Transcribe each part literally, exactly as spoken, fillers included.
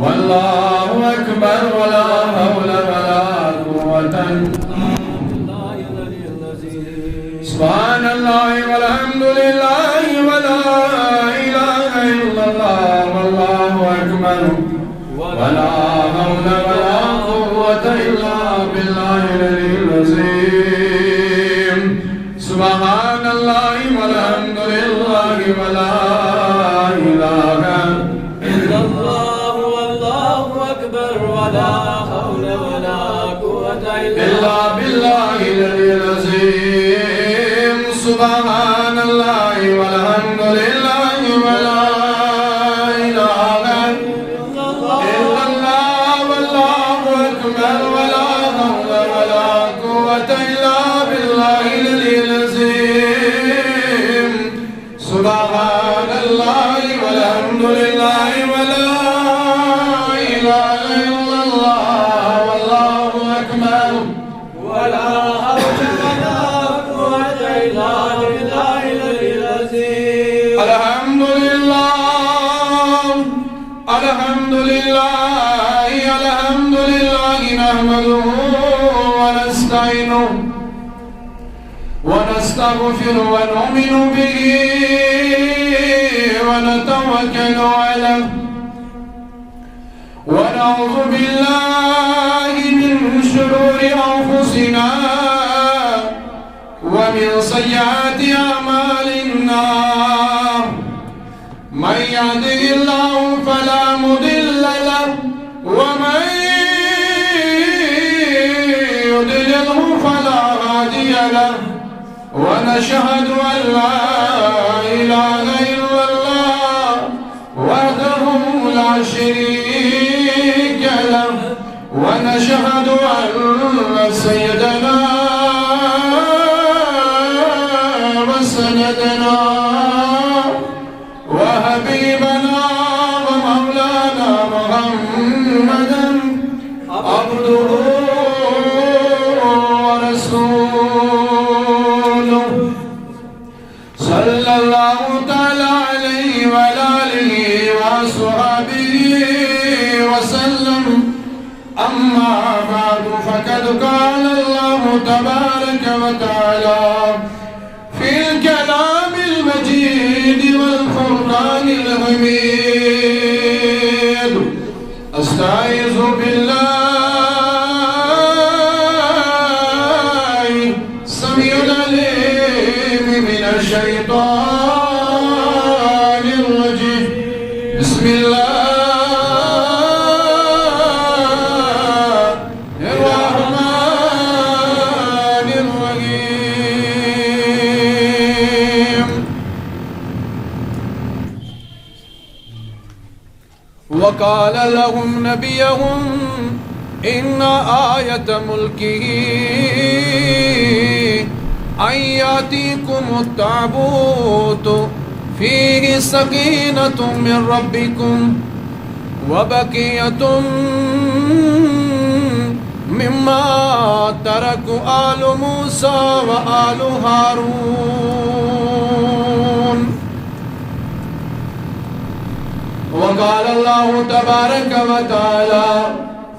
والله أكبر، ولا حول ولا قوة. سبحان الله والحمد لله ولا إله إلا الله والله أكبر، ولا حول ولا قوة إلا بالله العلي العظيم. سبحان الله والحمد لله ولا إله إلا الله والله أكبر، ولا حول ولا قوة إلا بالله العلي العظيم. سبحان الله والحمد لله ولا إله إلا الله والله أكبر، ولا حول ولا قوة إلا بالله العلي العظيم. سبحان الله والحمد لله ولا إله إلا الله والله أكبر، ولا حول ولا قوة إلا بالله العلي العظيم. الحمد لله، الحمد لله، الحمد لله، نحمده ونستعينه ونستغفره ونؤمن به ونتوكل عليه، ونعوذ بالله من شرور أنفسنا ومن سيئات أعمالنا. من يهده الله فلا مضل له، ومن يضلله فلا هادي له. ونشهد أن لا إله إلا الله وحده لا شريك له، ونشهد أن سيدنا وسندنا وحبيبنا ومولانا محمدا عبده ورسوله، صلى الله تعالى عليه وعلى آله وأصحابه وسلم. أما بعد، فقد قال الله تبارك وتعالى في الكلام المجيد والفرقان الحميد: أستعيذ بالله السميع العليم من الشيطان الرجيم. بسم الله الرحمن الرحيم. وقال لهم نبيهم إن آية ملكه أن يأتيكم التابوت فيه سكينة من ربكم وبقية مما ترك آل موسى وآل هارون. وقال الله تبارك وتعالى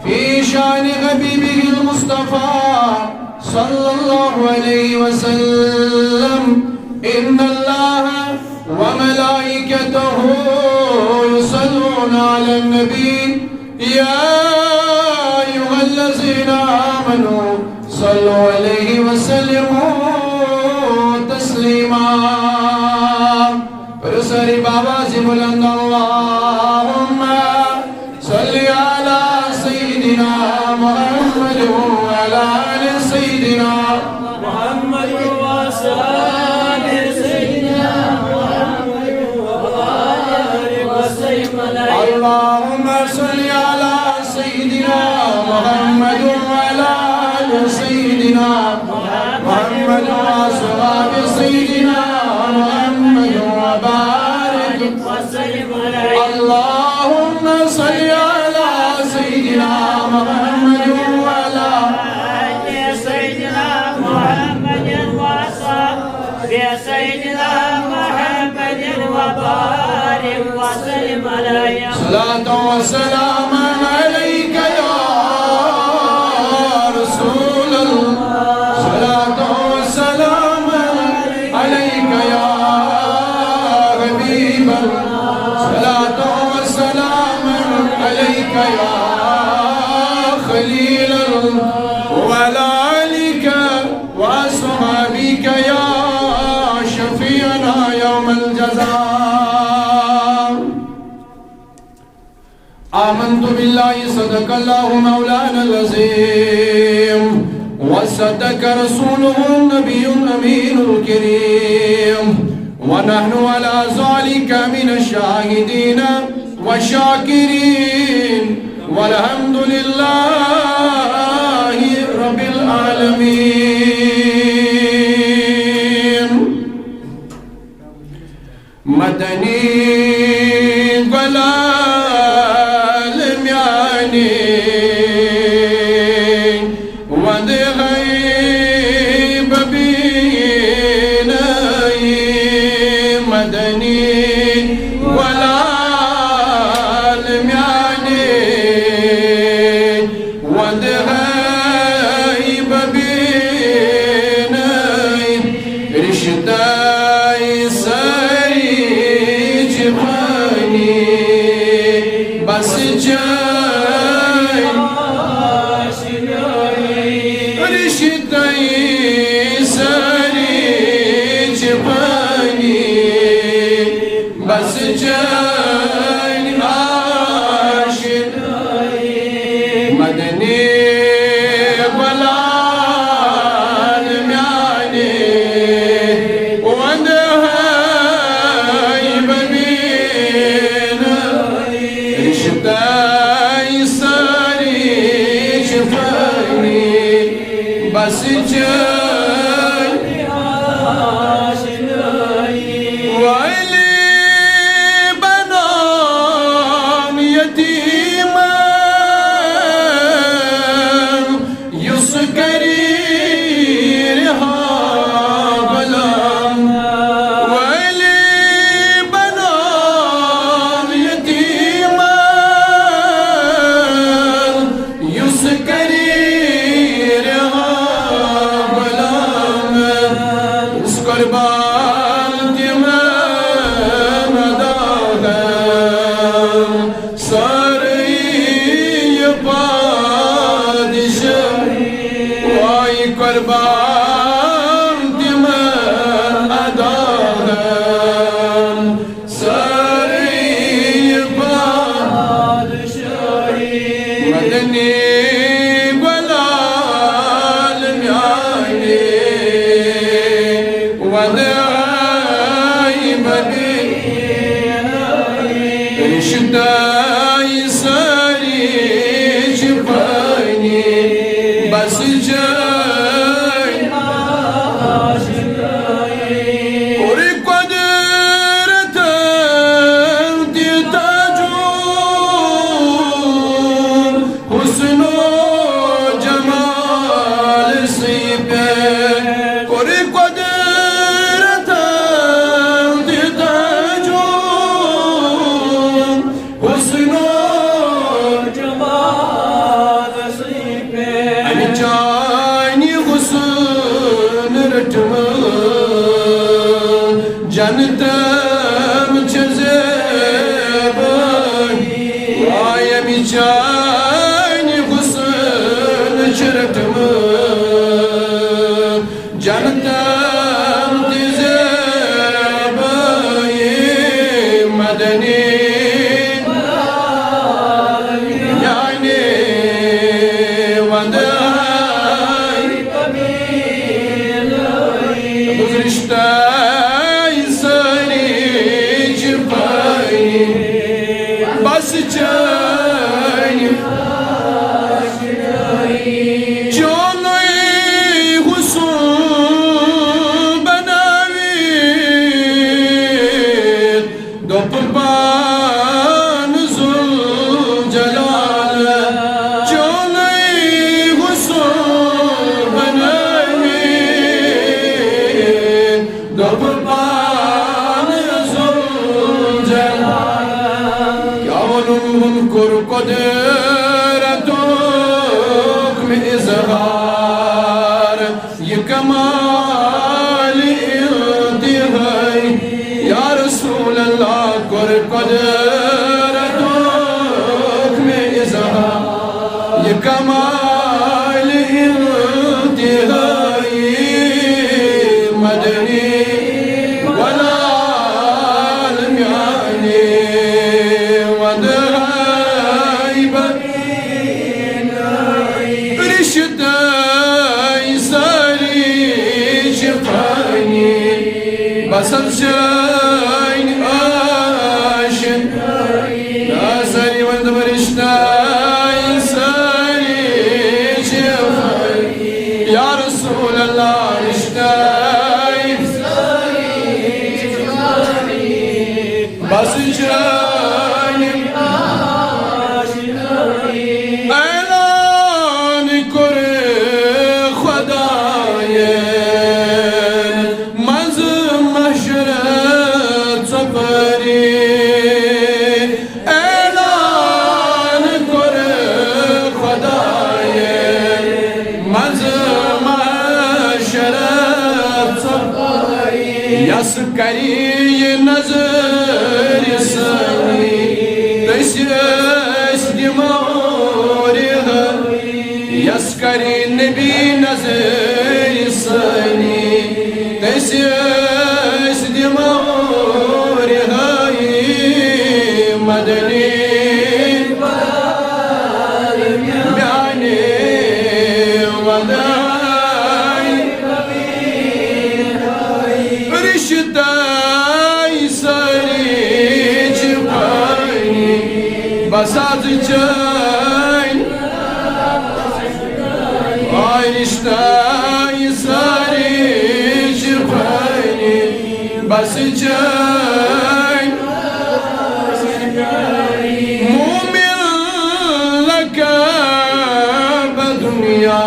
في شأن حبيبه المصطفى صلى الله عليه وسلم: إن الله وملائكته يصلون على النبي، يا أيها الذين آمنوا صلوا عليه وسلموا تسليما. پٔرِو سٲری باواز بلند: اللهم صل على سيدنا محمد وعلى آل سيدنا محمد وأصحاب سيدنا محمد وبارك وسلم عليه. اللهم صل على سيدنا محمد وعلى آل سيدنا محمد وأصحاب سيدنا محمد وبارك وسلم عليه. اللهم صل على سيدنا محمد وعلى آل سيدنا محمد وأصحاب سيدنا محمد وبارك وسلم صلاة وسلام عليك يا رسول الله. صلاة وسلام عليك يا حبيب الله. صلاة وسلام عليك يا خليل الله. وعلى آلك وأصحابك يا شفيعنا يوم الجزاء. آمنت بالله، صدق الله مولانا العظيم، وصدق رسوله النبي الأمين الكريم، ونحن على ذلك من الشاهدين والشاكرين، والحمد لله رب العالمين. مدنی گلال میانی وند غیب بینائی، مدنی گلال میانی وند غیب بینائی، رشتہ ساری چھ پانی بس چائی، رشتہ ساری چھ پانی بس چائی، عاشق مدنی گلال میانی وند ہائی ببین، رشتہ ساری چھ پانی بس چائی، ولی بنام یتیمہ یُس کری رہا غلام، ولی بنام یتیمہ یُس کری رہا غلام، یُس قربان تمام داغ سارے پادشاہ، وائی قربان تمام داغ سارے پادشاہ، مدنی گلال میانی ودائی ببی، رشتہ ساری چھ پانی بس جائی، اور قدرت دیتا جو حسن و جمال سی پہ، اور قدرت دیتا جو حسن و جمال سی پہ، امی چانی حسن رٹم جنتم چھ زیبائی، آئی امی چانی حسن چھ رٹم جنتم تہ زیبائی، مدنی یعنی ودائی، گزرشتہ ساری چھ پانی بس چائی، چونُے حسن بناوِتھ دوٚپ پان ذوالجلال، چونُے حسن بناوِتھ دوٚپ پان ذوالجلال۔ ہُن کوٚر قۄدرتُک مےٚ اظہار، یہِ کمال انتہٲئی۔ یا رسول اللہ، کوٚر قۄدرتُک مےٚ اظہار، یہِ کمال انتہٲئی۔ مدنی گۄلال میانہِ ودٲعی بہ، رشتہٕ سٲری چھِ فانی، بس حظ چٲنۍ عاشق۔ آ، سٲری ؤنۍ تو، رشتہٕ سٲری چھِ فانی۔ یا رسول اللہ، رشتہٕ بس چٲنۍ۔ اعلان کوٚر خۄدایَن منٛزٕ محشرٕ ژۄپٲرۍ۔ اعلان کوٚر خۄدایَن منٛزٕ محشرٕ ژۄپٲرۍ۔ یَس کرِ یہِ نظرِ ثانی، تٔمِس أسۍ دِمو رِہٲیی۔ یَس کرِ نبی نظرِ ثانی، تٔمِس أسۍ دِمو رِہٲیی۔ مدنی میانہِ ودٲعی۔ رشتہٕ سٲری چھِ فانی، بس حظ چٲنۍ۔ آ، رشتہٕ سٲری چھِ فانی، بس چٲنۍ۔ مومن لقب دنیا،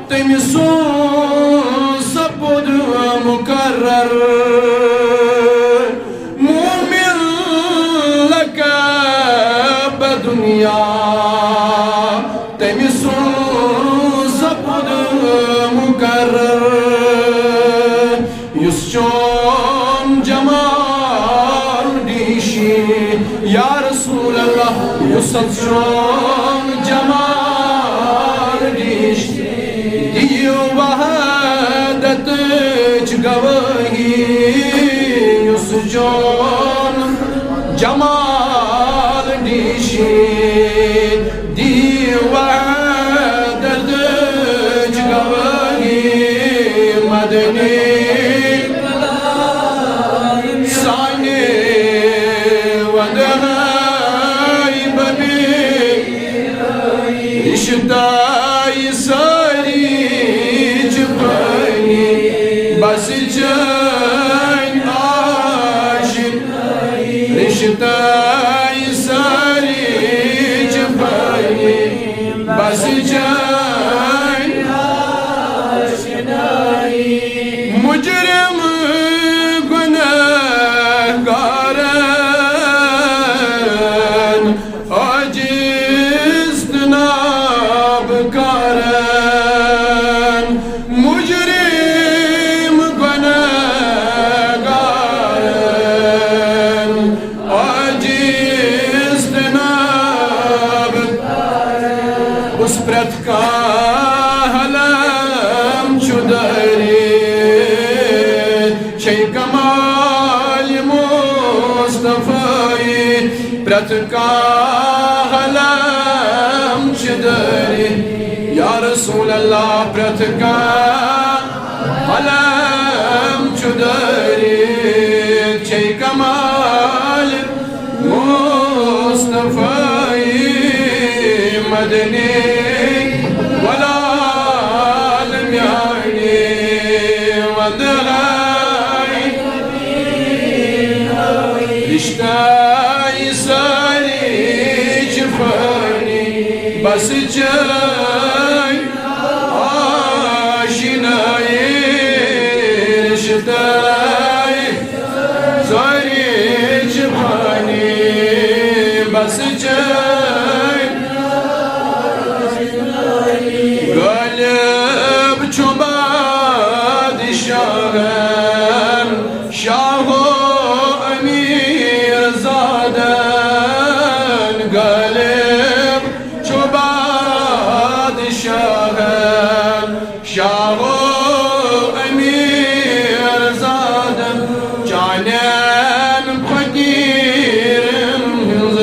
تٔمۍ سُنٛد سپُد مقرر۔ مومن لقب دنیا، تٔمۍ سُنٛد سپُد مقرر۔ یُس چون جمال ڈیشی، یا رسول اللہ، یُس چون جمال ڈیشی، دِیِو وحدتٕچ گوٲہی۔ یُس چون جمال ڈیشی، دِیِو وحدتٕچ گوٲہی۔ مدنی سانہِ ودٲعی بہ، رشتہٕ سٲری چھِ فانی، بس چٲنۍ عاشق۔ رشتہٕ سٲری چھِ فانی، بس چٲنۍ۔ مجرم گنہگارن، عاجز تہٕ نابکارن، مجرم گنہگارن، عاجز تہٕ نابکارن۔ بس پرٛٮ۪تھ کانٛہہ علم چھُ دٲری، چھے کمال مصطفیٰ۔ پرٛٮ۪تھ کانٛہہ علم چھُ دٲری، یا رسول اللہ، پرٛٮ۪تھ کانٛہہ علم چھُ دٲری، چھے کمال مصطفیٰ۔ مدنی گلال میانہِ ودٲعی۔ رشتہٕ سٲری چھِ فانی، بس چٲنۍ آشنایی۔ رشتہٕ سٲری چھِ فانی۔ بس چٲنۍ غٲلب چھُ بادشاہن، شاہو امیر زادن، غٲلب چھُ بادشاہن، شاہو امیر زادن، چانٮ۪ن فقیرن ہٕنٛز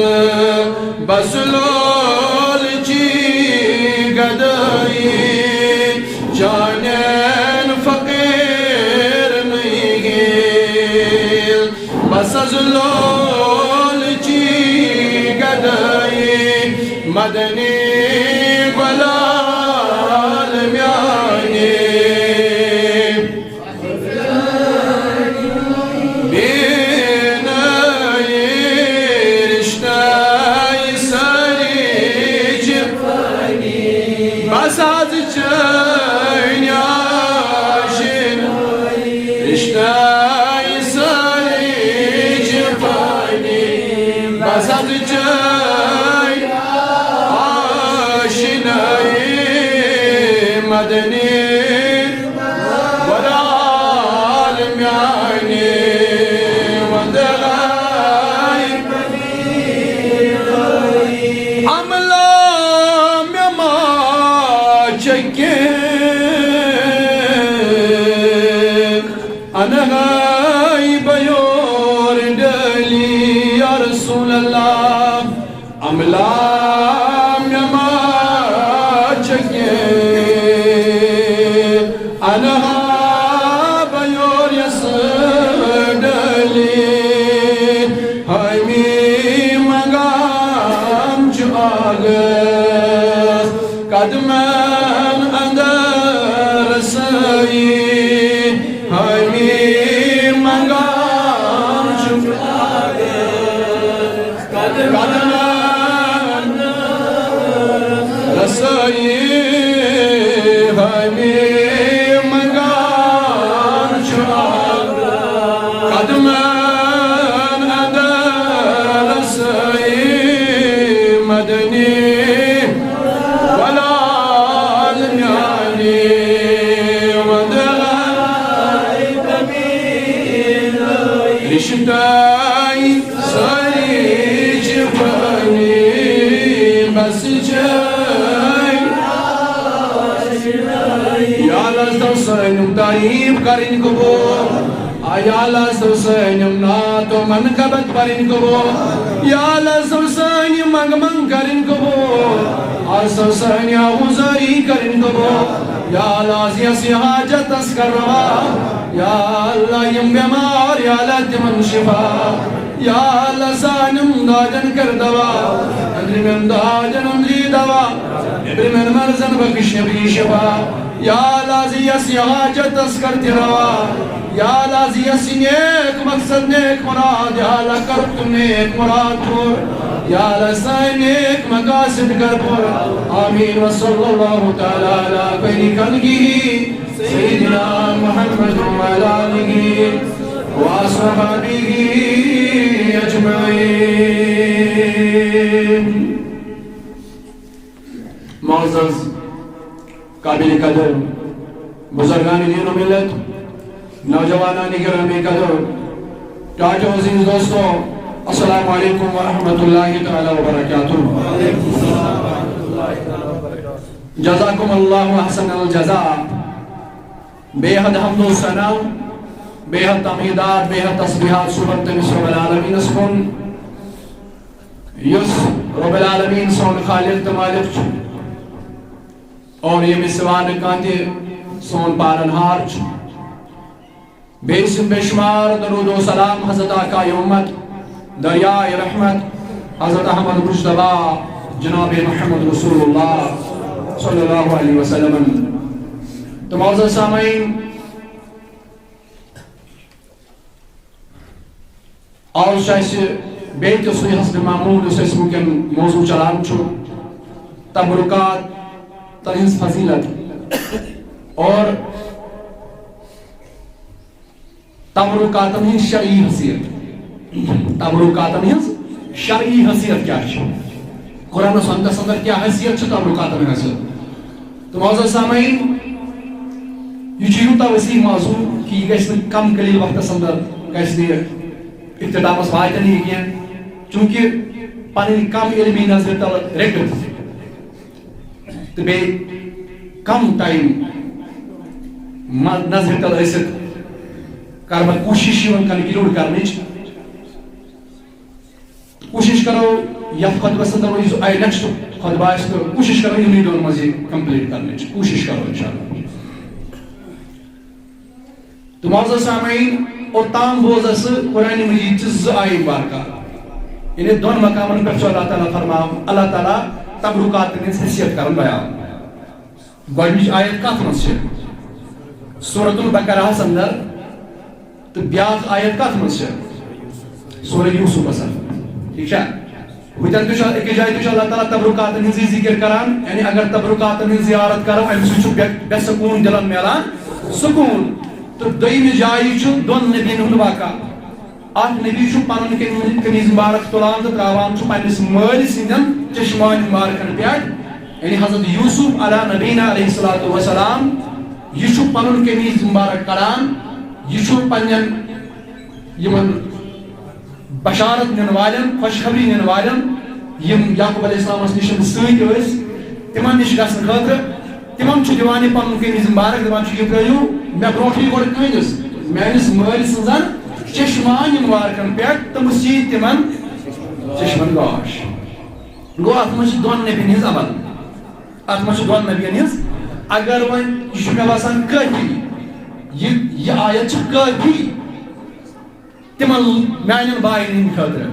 بس لولچی گدٲیی، چانٮ۪ن فقیرن ہٕنٛز بس از لولچی گدٲیی، مدنی گلال میانی۔ بینٲیی رشتہٕ سٲری چھِ بس از چٲنۍ آشِنٲیی، رشتہٕ سٲری چھِ فانی۔ بس از چٲنۍ آشِنٲیی، مدنی گلال میانی وندگائی۔ املا مےٚ ما چھےٚ کینٛہہ انہائی بیور ڈلی یا رسول اللہ۔ املا مےٚ ما چھےٚ کینٛہہ انہا بیور یس ڈلی، حامی منگان چھُ آگس قدمن اندر رسائی، حامی منگان چھُ قدمن رسائی، حامی منگان چھُ قدمن اندر رسائی، مدنی گلال میانی وندگائی۔ رشتہٕ سٲری چھِ فانی، بس چٲنۍ۔ یا اللہ، از تھٲو سٲنۍ یِم تعریٖف کرٕنۍ قبوٗل۔ آ، یا اللہ، از تھٲو سٲنۍ یِم نعت و منقبت پرٕنۍ قبوٗل۔ یا اللہ، از تھٲو سٲنۍ یِم منگ منگ کرٕنۍ قبوٗل۔ از تھٲو سٲنۍ یہِ حوزٲری کرٕنۍ قبوٗل۔ یا اللہ، از یس یہِ حاجت تس کر روا۔ یا اللہ، یِم بٮ۪مار، یا اللہ، تِمن شفا۔ یا اللہ، سانٮ۪ن دادٮ۪ن کر دوا، أنٛدرِمٮ۪ن دادٮ۪ن أنٛدری دوا، نیٚبرِمٮ۪ن مرضن بخش نیٚبری شفا۔ یا اللہ، از یس یہِ حاجت تس کر تہِ روا۔ یا اللہ، از یس یہِ نیک مقصد، نیک مراد، یا اللہ، کر تِم نیک مراد پوٗرٕ۔ یا اللہ، سٲنۍ نیک مقاصد کر پوٗرٕ۔ آمین۔ وصلی اللہ تعالی علی خیر خلقہ سیدنا محمد وعلی آلہ وأصحابه أجمعين۔ معزز، قابل قدر بزرگان دین و ملت، نوجوانان گرامی قدر، ٹاٹو عزیز دوستو، السلام علیکم ورحمۃ اللہ تعالی وبرکاتہ۔ جزاکم اللہ احسن الجزاء۔ بے حد حمد و ثنا، بے حد تمہیدات، بے حد تسبیحات صبحن تٔمِس رب العالمینس کُن، یُس رب العالمین سون خالق تہٕ مالک چھُ، اور ییٚمِس سوا نہٕ کانٛہہ تہِ سون پالن ہار چھُ۔ بیٚیہِ سُنٛد بے شمار درود و سلام حضرت آقا امت، دریائے رحمت، حضرت احمد مجتبیٰ، جناب محمد رسول اللہ صلی اللہ علیہ وسلم۔ تہٕ معزز سامعین، آز چھُ اَسہِ بیٚیہِ تہِ سُے حسب معمول یُس اَسہِ وٕنکٮ۪ن موضوع چلان چھُ، تبرکاتن ہٕنٛز فضیلت اور تبرکاتن ہٕنٛز شرعی حیثیت۔ تبرکاتن ہٕنٛز شرعی حیثیت کیٛاہ چھِ؟ قرآن و سنتس اندر کیٛاہ حیثیت چھِ تبرکاتن ہٕنٛز؟ تہٕ معزز سامعین، یہِ چھُ یوٗتاہ وسیع موضوع کہِ یہِ گژھِ نہٕ کم قلیل وقتس اندر، گژھِ نہٕ یہِ اختتامس واتہِ نہٕ یہِ کینٛہہ، چوٗنٛکہِ پنٕنۍ کم علمی نظرِ تل رٔٹِتھ تہٕ بیٚیہِ کم ٹایم نظرِ تل ٲسِتھ کرٕ بہٕ کوٗشش یِمن کنکلیوڈ کرنٕچ۔ کوٗشِش کَرو یَتھ خۄطبَس اَندَر وۄنۍ یُس آیہِ نیکسٹ خۄطبہٕ آسہِ، تہٕ کوٗشِش کَرو یِمنٕے دۄن منٛز یہِ کمپلیٖٹ کَرنٕچ کوٗشِش کَرو اِنشاءاللہ۔ تہٕ معزز سامعیٖن، اوٚتام بوز اَسہِ قرآنِ مجیٖد چہِ زٕ آیہِ مبارکہ، یعنی دۄن مقامَن پٮ۪ٹھ چھُ اللہ تعالیٰ فرماوان، اللہ تعالیٰ تبرکاتَن ہٕنٛز حیثیت کَران بیان۔ گۄڈٕنِچ آیت کَتھ منٛز چھِ؟ سورۃ البقرہَس اَندَر۔ تہٕ بیٛاکھ آیت کَتھ منٛز چھِ؟ سورہ یوسفس اندر۔ ٹھیک چھا؟ ہُتٮ۪ن تہِ چھُ، أکِس جایہِ تہِ چھُ اللہ تعالیٰ تبرکاتن ہٕنٛزٕے ذِکِر کران، یعنی اگر تبرکاتن ہٕنٛز زیارت کرو، اَمہِ سۭتۍ چھُ بے، بے سکوٗن دِلن میلان سکوٗن۔ تہٕ دوٚیمہِ جایہِ چھُ دۄن نبین ہُنٛد واقعہ۔ اکھ نبی چھُ پنُن قمی، قمیٖض مبارک تُلان تہٕ تراوان چھُ پننِس مٲلۍ سٕنٛدٮ۪ن چشمانہِ مبارکن پٮ۪ٹھ، یعنی حضرت یوسف علی نبینا علیہ الصلوۃ والسلام۔ یہِ چھُ پنُن قمیٖض مبارک کڑان، یہِ چھُ پننٮ۪ن یِمن بشارت نِن والٮ۪ن، خوشخبری نِن والٮ۪ن، یِم یعقوب علیہ السلامس نِش سۭتۍ ٲسۍ، تِمن نِش گژھنہٕ خٲطرٕ، تِمن چھُ دِوان یہِ پنُن قمیٖض مبارک، دَپان چھُ، "یہِ ترٲیِو مےٚ برونٛٹھٕے گۄڈٕ کٲنٛسہِ، میٲنِس مٲلۍ سٕنٛزن چشمانہِ مبارکن پٮ۪ٹھ، تہٕ بہٕ سیٖتۍ تِمن چشمن گاش۔" گوٚو، اتھ منٛز چھِ دۄن نبین ہٕنٛز عمل، اتھ منٛز چھِ دۄن نبین ہٕنٛز۔ اگر وۄنۍ یہِ چھُ مےٚ باسان کٲفی، یہِ، یہِ آیت چھِ کٲفی تِمن میانٮ۪ن باین ہٕنٛدِ خٲطرٕ،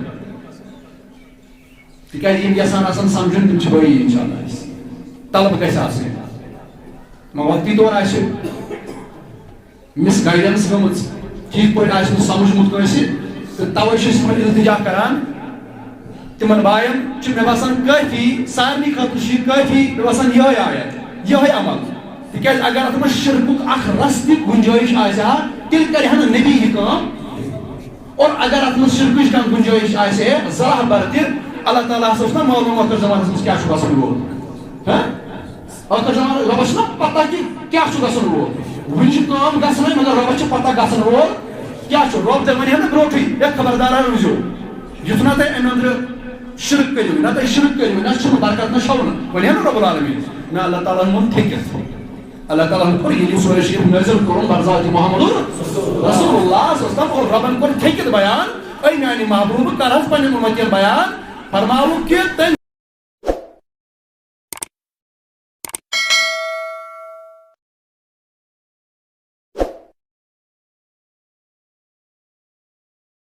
تِکیازِ یِم یژھان آسن سمجھُن، تِم چھِ بٲیی انشاءاللہ اَسہِ۔ طلب گژھِ آسٕنۍ، مگر وقتی طور آسہِ مس گائیڈنس گٔمٕژ، ٹھیک پٲٹھۍ آسہِ نہٕ سمجھمُت کٲنٛسہِ، تہٕ توے چھِ أسۍ یِمن التجا کران۔ تِمن باین چھُ مےٚ باسان کٲفی، سارنٕے خٲطرٕ چھُ یہِ کٲفی، مےٚ باسان یِہوٚے آیت، یِہوٚے عمل۔ تِکیازِ اگر اتھ منٛز شرکُک اکھ رس تہِ گُنجٲیِش آسہِ ہا، تیٚلہِ کرِ ہا نہٕ نبی یہِ کٲم۔ اور اگر اتھ منٛز شرکٕچ کانٛہہ گُنجٲیِش آسہِ ہے، ذرا بر تہِ، اللہ تعالیٰ ہس اوس نا معلوم ٲخر زمانس منٛز کیٛاہ چھُ گژھُن وول۔ ہاں؟ ٲخر زمانس رۄبس چھُنا پتہ کہِ کیٛاہ چھُ گژھُن وول۔ وُنہِ چھِ کٲم گژھنٕے، مگر رۄبس چھِ پتہ گژھن وول کیٛاہ چھُ۔ رۄب تہِ ونہِ ہا نہٕ برونٛٹھٕے، "ہے خبردار روٗزِو، یُتھ نہ تُہۍ امہِ اندرٕ شرک کٔرِو، نہ تُہۍ شرک کٔرِو، نہ چھُنہٕ برکت، نہ چھَو نہٕ"۔ ونہِ ہا نہٕ رۄب العالمین۔ نہ، اللہ تعالیٰ ہن ووٚن تھٔکِتھ۔ اللہ تعالیٰ ہن کوٚر ییٚلہِ سورہ شریف نٲزِل کوٚرُن بذات محمد رسول اللہ صلی اللہ علیہ وسلم، اور رۄبن کوٚر تھٔکِتھ بیان، اے میانہِ محبوبہٕ، کر حظ پننٮ۪ن اُمتین بیان، فرماوُکھ کہِ تٔمۍ